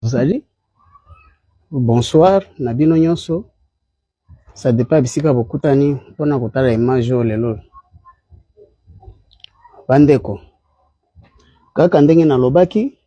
Ozali bonsoir na bino nyonso, ça dépend bisika bokutani mpona kotala image oyo lelo. Bandeko, kaka ndenge nalobaki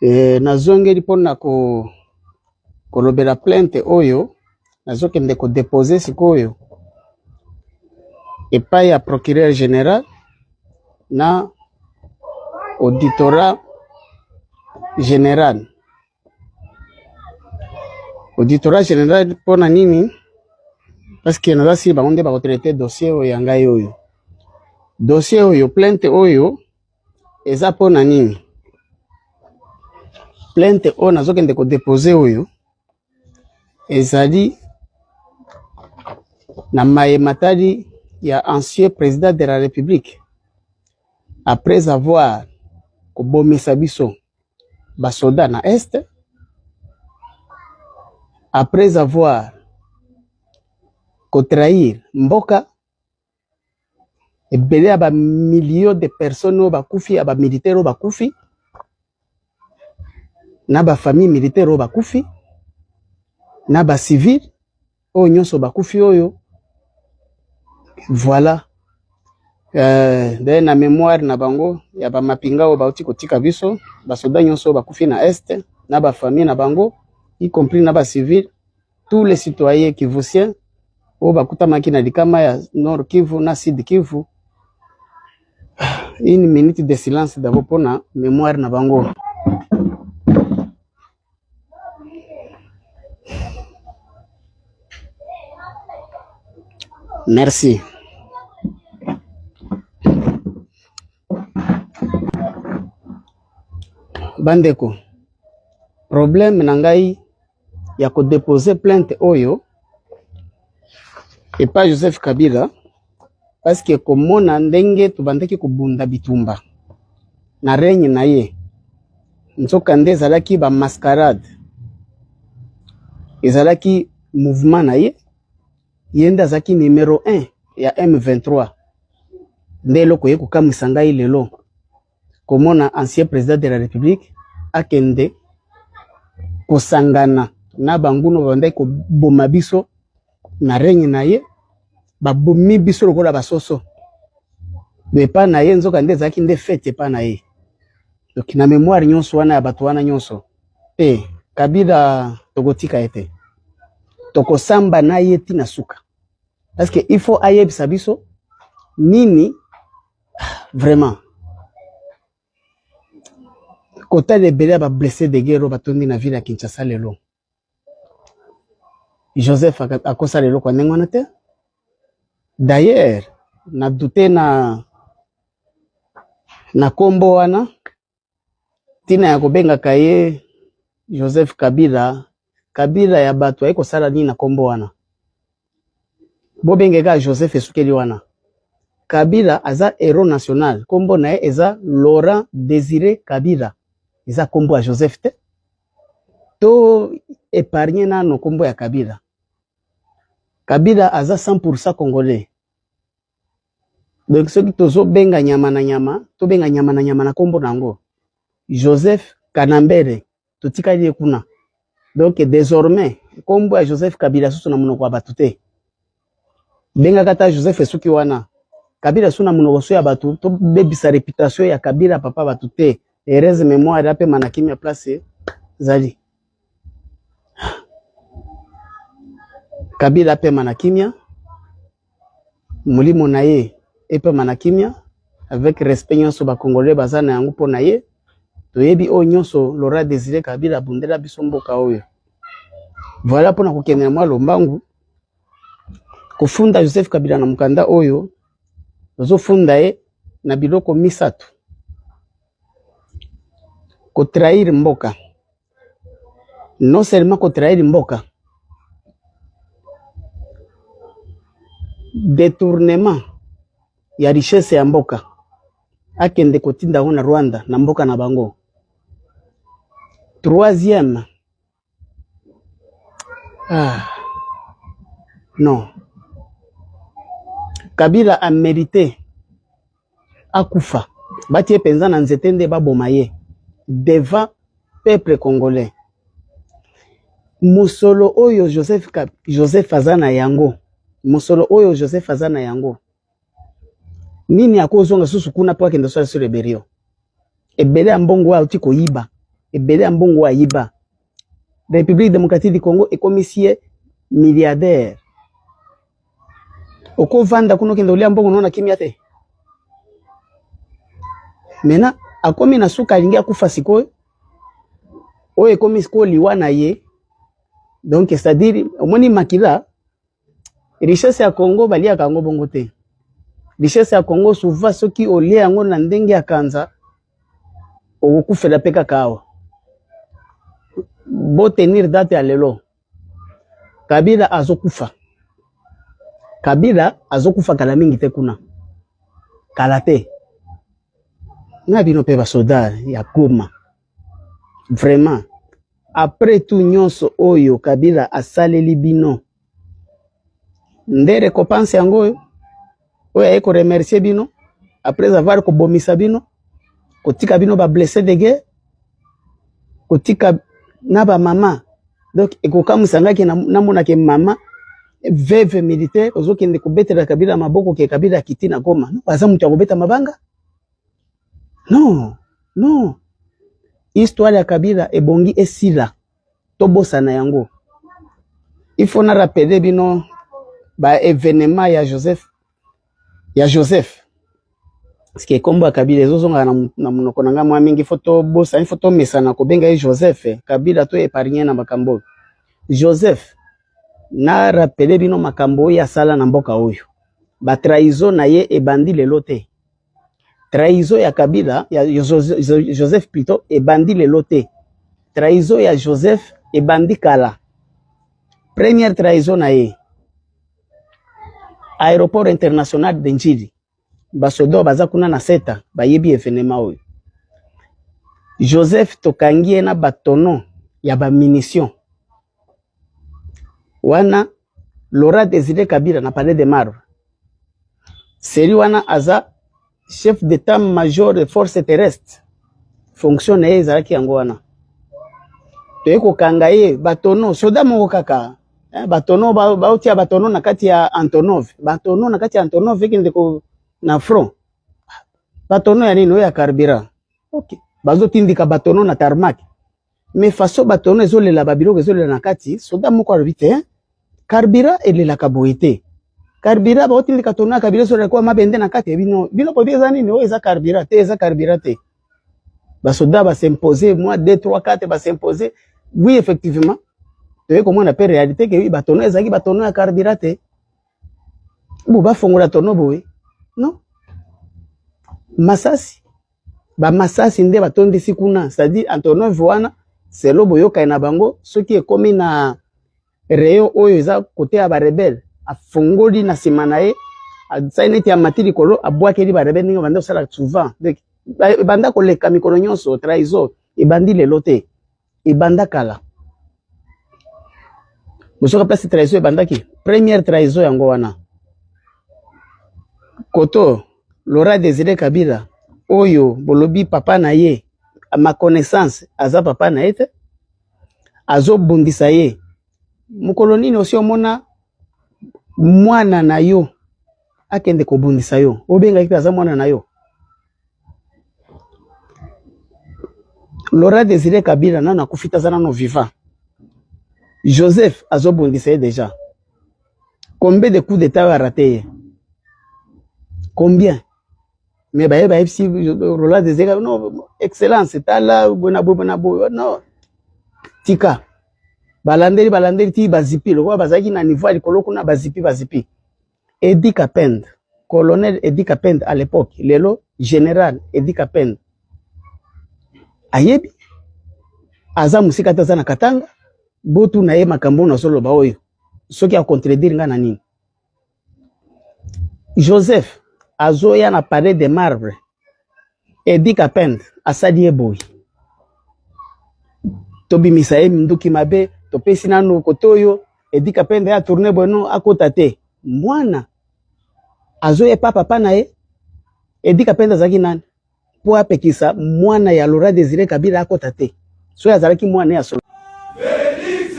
e, nazongeli mpona ko, kolobela plainte oyo nazokende kodepose sikoyo epai ya procureur general na auditorat general. Auditorat general mpona nini? Parce que naza sili bango nde bakotraite dossier oyo ya ngai oyo. Dossier oyo, plainte oyo eza mpona nini? Plainte oyo nazokende kodepose oyo ezali na maye matali ya ancien président de la République après avoir kobomisa biso basoda na est, après avoir kotrahir mboka ebele ya ba millions de personnes oyo bakufi, ya ba militaires oyo bakufi na ba famille militaire oyo bakufi na ba civil oyo nyonso bakufi oyo voilà. D'ailleurs na mémoire na bango ya ba mapinga oyo bauti kotika biso, basoda nyonso oyo bakufi na est na ba famille na bango, y compris na ba civil, tous les citoyens kivusiens oyo bakutamaki na likama ya Nord Kivu na Sud Kivu. Une minute de silence d'abord mpona mémoire na bango. Merci. Bandeko, problème na ngai ya kodepose plainte oyo epa Joseph Kabila, parce que komona ndenge tobandaki kobunda bitumba na règne na ye, nzoka nde ezalaki ba mascarade, ezalaki mouvement na ye, ye nde azalaki numero 1 ya M23. Nde eloko ye kokamwisa ngai lelo komona ancien président de la République akende kosangana na banguno babandaki koboma biso na règne na ye, babomi biso lokola basoso epa na ye, nzoka nde ezalaki nde fete epa na ye. Donc na mémoire nyonso wana ya bato wana nyonso te, Kabila tokotika ye te, tokosamba na ye ti na suka, parce que il faut ayebisa biso nini vraiment kotala ebele ya bablessé de guerre oyo batondi na ville ya Kinshasa lelo. Joseph akosala eloko ya ndenge wana te. D'ailleurs na doute na na kombo wana, ntina ya kobengaka ye Joseph Kabila, Kabila ya bato aye kosala nini na kombo wana? Bobenge kaka Joseph esukeli wana. Kabila aza héros national, kombo na ye eza Laurent Désiré Kabila, eza kombo ya Joseph te. To épargne nano kombo ya Kabila. Kabila aza 100% congolais. Donc soki tozobenga nyama na nyama, tobenga nyama na nyama na kombo na yango. Joseph Kanambere totikali ye kuna. Donc désormais kombo ya Joseph Kabila susu na monoko ya bato te. Bengaka ta Joseph esuki wana. Kabila su na monoko so ya bato, tobebisa réputation ya Kabila papa bato te. Heureuse mémoire apema na kimia place zali. Kabila apema na kimia, molimo na ye epema na kimia avec respect nyonso ba congolais baza na yango mpo na ye. Toyebi oyo nyonso Laurent Désiré Kabila abundela biso mboka oyo. Voilà mpona kokende na mwa lombangu kofunda Joseph Kabila na mokanda oyo, tozofunda ye na biloko misato: kotrahir mboka, non seulement kotrahir mboka, détournement ya richesse ya mboka, akende kotinda yango na Rwanda na mboka na bango. Troisième, ah, non, Kabila a mérité akufa, batie mpenza na nzete nde baboma ye devant. Peuple congolais, mosolo oyo Joseph aza na yango, mosolo oyo Joseph aza na yango, nini akozonga susu kuna mpo akende osala sur rébellion? Ebele ya mbongo oyo auti koyiba, ebele ya mbongo oyo ayiba, République démocratique du Congo ekomisi ye milliardaire. Okovanda kuna, okende kolia mbongo na kimia te. Maintenant akomi na suka, alingi akufa. Sikoyo oyo ekomi sikoyo liwa na ye. Donc c'est-à-dire, omoni makila, richesse ya Congo baliaka yango bongo te. Richesse ya Congo, souvent soki olia yango na ndenge ya kanza, okokufela mpe kaka awa. Botenir date ya lelo: Kabila azokufa. Kabila azokufa kala mingi te, kuna kala te. Na bino mpe basoda ya Goma, vraiment, après tout nyonso oyo Kabila asaleli bino, nde récompense yango oyo, oyo aye koremercier bino après avoir kobomisa bino, kotika bino bablessé de guerre, kotika na bamama. Donc ekokamwisa ngaki namonake mama veuve militaire ozokende kobetela Kabila maboko ke Kabila akiti na Goma. No, aza moto ya kobeta mabanga? Non, non. Histoire ya Kabila ebongi esila, tobosana yango. Il faut na rappeler bino baévénement ya Joseph, ya Joseph, parce que kombo ya Kabila ezozonga na monoko na ngai mwa mingi. Faut tobosana, il faut tomesana kobenga ye Joseph. Kabila to épargne na makambo oyo. Joseph, na rappeler bino makambo oyo asala na mboka oyo. Batrahison na ye ebandi lelo te. Trahison ya Kabila, ya Joseph plutôt, ebandi lelo te. Trahison ya Joseph ebandi kala. Première trahison na ye, aéroport international de Njili. Basoda baza kuna na seta bayebi événement oyo. Joseph, tokangi ye na batonneau ya bamunition wana. Laurent Désiré Kabila na Palais de Marbre, seri wana aza chef d'état major de force terrestre, fonction na ye ezalaki yango wana. Toye kokanga ye, batonneau, soda moko kaka, batonneau, baotia batonneau na kati ya Antonov, batonneau na kati ya Antonov ekende ko na front. Batonneau ya nini? Oyo ya carburant. Ok, bazotindika batonneau na tarmac, mais façon batonneau ezolela, babiloko ezolela na kati, soda moko alobi te carburant elelaka boye te. Carburant, baotindika tonneau ya carburant, ezolela kwa mabende na kati. Bino, bino bobi eza nini? Oyo eza carburant te, eza carburant te. Basoda basimpose mwa 2 3 4, basimpose. Oui, effectivement, toye komona mpe réalité ke batonneau ezalaki batonneau ya carburant te. Bo bafongola tonneau boye, non, masasi, bamasasi nde batondisi kuna. C'est-à-dire Antonov wana, selo boyokani na bango, soki ekomi na rayon oyo eza kote ya barebelles, afongoli na nsima na ye, asali neti amati likolo, abwakeli barebelles, ndenge banda kosala souvent. Donc ebanda koleka mikolo nyonso. Trahison ebandi lelo te, ebanda kala. Bosoka place trahison ebandaki, première trahison yango wana. Koto Laurent Désiré Kabila oyo bolobi papa na ye, à ma connaissance aza papa na ye te. Azobundisa ye mokolo nini? Osi omona mwana na yo akende kobundisa yo, obengaki mpe aza mwana na yo? Laurent Désiré Kabila nano akufi te, aza nano vivant. Joseph azobundisa ye déjà. Combien de coups d'état oyo araté ye? Combien? Mais baye bayebisi Laurent Désiré: non, excellence, tala boye na boye na boye, non, tika. Balandeli, balandeli ti bazipi. Lokola bazalaki na niveau ya likolo kuna, bazipi, bazipi. Edi Kapend, colonel Edi Kapend à l'époque, lelo général Edi Kapend, ayebi, aza mosika te, aza na Katanga. Botuna ye makambo oyo nazoloba oyo, soki acontredire nga na nini. Joseph azoya na Palais de Marbre, Edi Kapend asali ye boye: tobimisa ye minduki mabe, topesi nanu kote oyo. Edi Kapend ya tourne boye, no, akota te. Mwana azoya pa papa na ye. Edi Kapend azalaki nani mpo apekisa mwana ya Laurent Désiré Kabila akota te? Soki azalaki mwana ya solo. Felix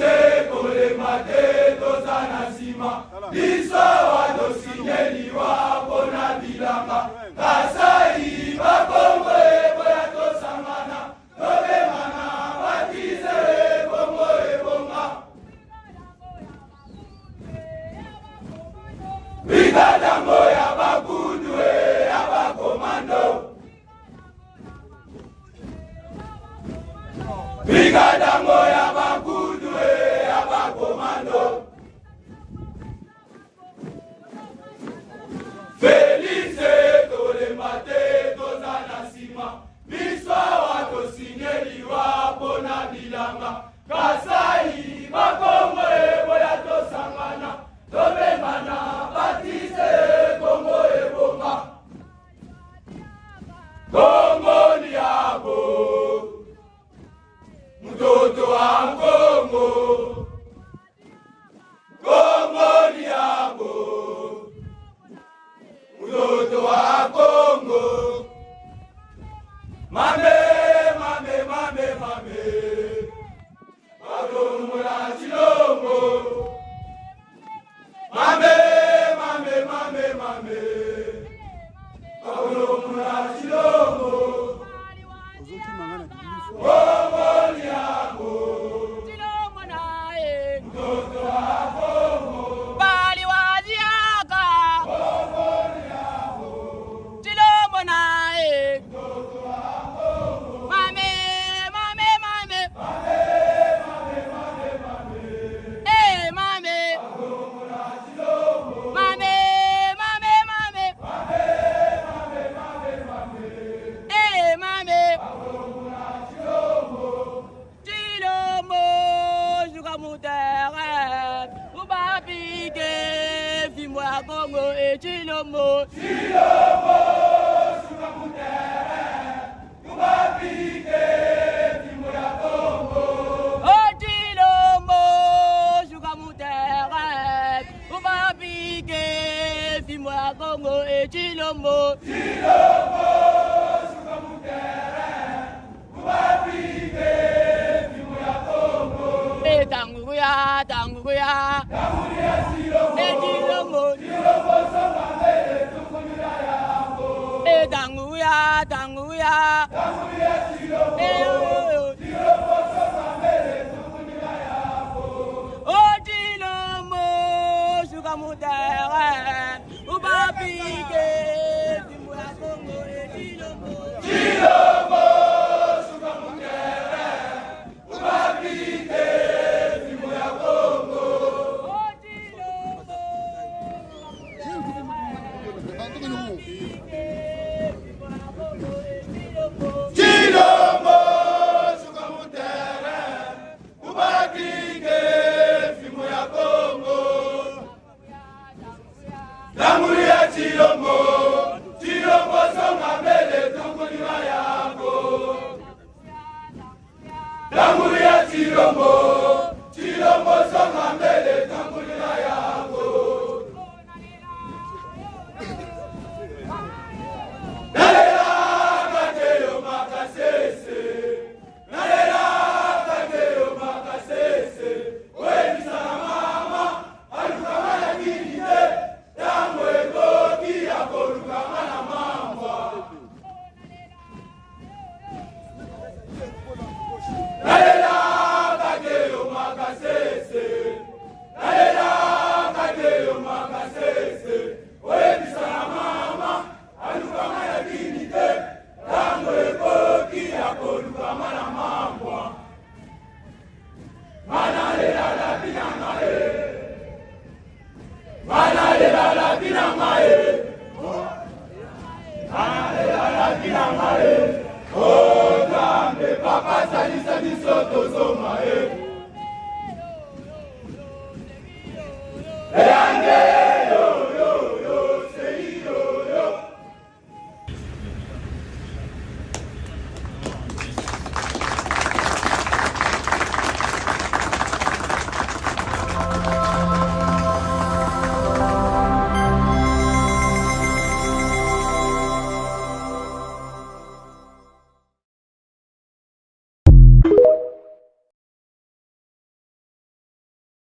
kolemba te toza na nsima biso awa tosinye liwa mpona bilanga Kasai bakongo eboya tosangana tobengana batize bongo ebonga brigade yango ya bakudu ya bakomando Brigade yango ya bakudu ya bakomando Felix tolemba te toza na nsima biso awa tosinye liwa mpona bilanga Kasai bakongo eboya tosangana tobengana batise Kongo ebonga Kongo liabo mtoto wa Kongo Kongo liabo mtoto wa Kongo Mame mame mame mame Batombola Tshilombo Mame mame mame mame Batombola Tshilombo Kongo liabo mtoto wa Kongo Kongo liabo mtoto wa Kongo Mame, mame, mame. Mame mame mame Eh, mame. Batombola Tshilombo Mame, mame, mame. Mame mame mame mame Eh, mame. Batombola Tshilombo Tshilombo, suka mutere. Ubapike, fimbo ya Kongo, eh, Tshilombo. Tshilombo suka mutere tubapike fimbo ya Kongo Oh, Tshilombo, suka mutere. Ubapike, fimbo ya Kongo, eh, Tshilombo. Tshilombo suka mutere tubapike fimbo ya Kongo Eh, tanguya, tanguya. Tangulia Tshilombo Eh, Tshilombo. Tshilombo songa mbele tukulila yako Eh, tanguya, tanguya. Tangulia Tshilombo Eh, oh, oh. Tshilombo songa mbele tukulila yako Oh, Tshilombo, suka mutere. Ubapike, fimbo ya Kongo, eh, Tshilombo. Tshilombo suka mutere tubapike fimbo ya Kongo Oh, Tshilombo, fimbo ya Kongo, eh, Tshilombo. Tshilombo suka mutere tubapike fimbo ya Kongo Tangulia Tshilombo Tshilombo songa mbele tukulima yako Tangulia Tshilombo Tshilombo songa mbele tukulima yako Nalela kateyo makasese Nalela kateyo makasese Oyebisana mama alukama na kini te Tango ekoki ya kolukama na mambwa Nalela kateyo makasese Nalela kateyo makasese Oyebisana mama alukama na kini te Tango ekoki ya kolukama na mambwa Manalela la binanga e Manalela la binanga e Manalela la binanga e Oh Nzambe papa salisa biso tozonga e